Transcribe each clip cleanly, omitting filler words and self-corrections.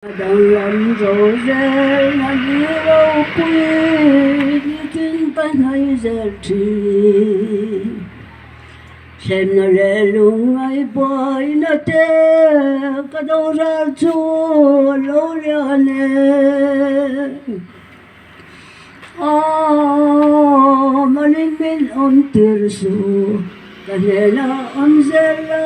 A danglam zo zel na ni ropui nitin ka hnaih zel thin. Thlenna leh lungngai buaina te ka do ral chu a lo lian e. Aw, malin min awm tir suh, ka hnenah awm zel la.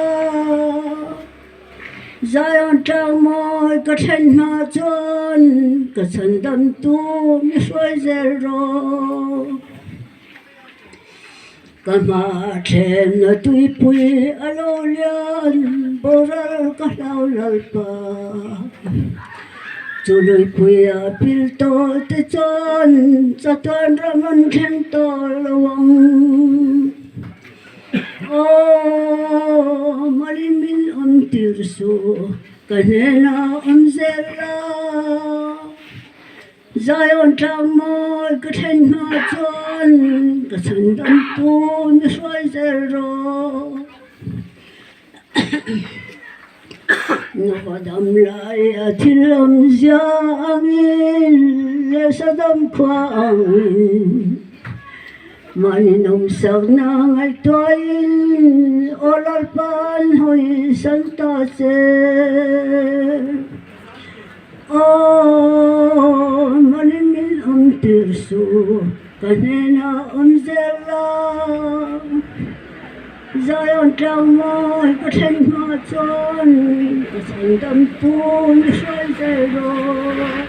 Zion tlang mawi ka thlen hma chuan ka chhandam tu mi hruai zel rawh. Ka hma thlenna tuipui a lo lian boral ka hlau lalpa. Chu luipuia pil tawh te chuan chatuan ram an thleng tawh lo ang. Aw, malin min awm tir suh, ka hnenah awm zel la. Zion tlang mawi ka thlen hma chuan ka chhandam tu mi hruai zel rawh. Nupa dam laia thil awmzia angin leh sadam khua angin mahni nawmsakna ngaihtuahin aw Lalpa'n hawi san ta che. Aw, malin min awm tir suh, ka hnenah awm zel la. Zion tlang mawi ka thlen hma chuan ka chhandam tu mi hruai zel rawh.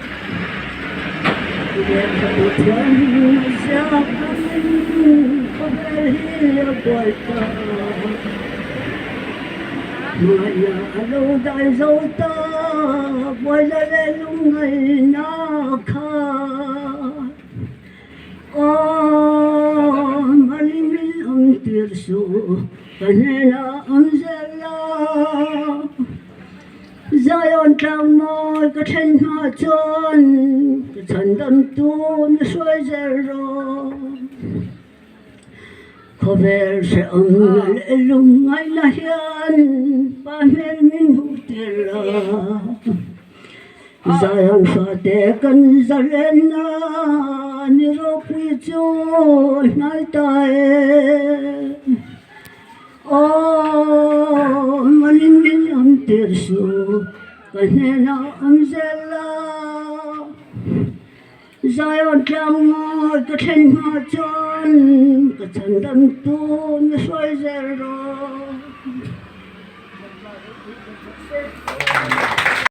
Lehkhabu thianghlim a ziak angin khawvel hi a buai ta. Hmaia a lo dai zo ta, buaina leh lungngaihna kha. Aw, mali min awm tir suh, ka hnenah awm zel la. Zion tlang mawi ka thlen hma chuan ka chhandamtu mi hruai zel rawh. Khawvel hrehawmna leh lungngaihna hian pa hmel min hmuh tir la. Zion fate kan zalenna ni ropui chu a hnai ta e. Aw, malin min awm tir suh, ka hnenah awm zel la. Zion tlang mawi ka thlen hma chuan ka chhandam tu mi hruai zel rawh.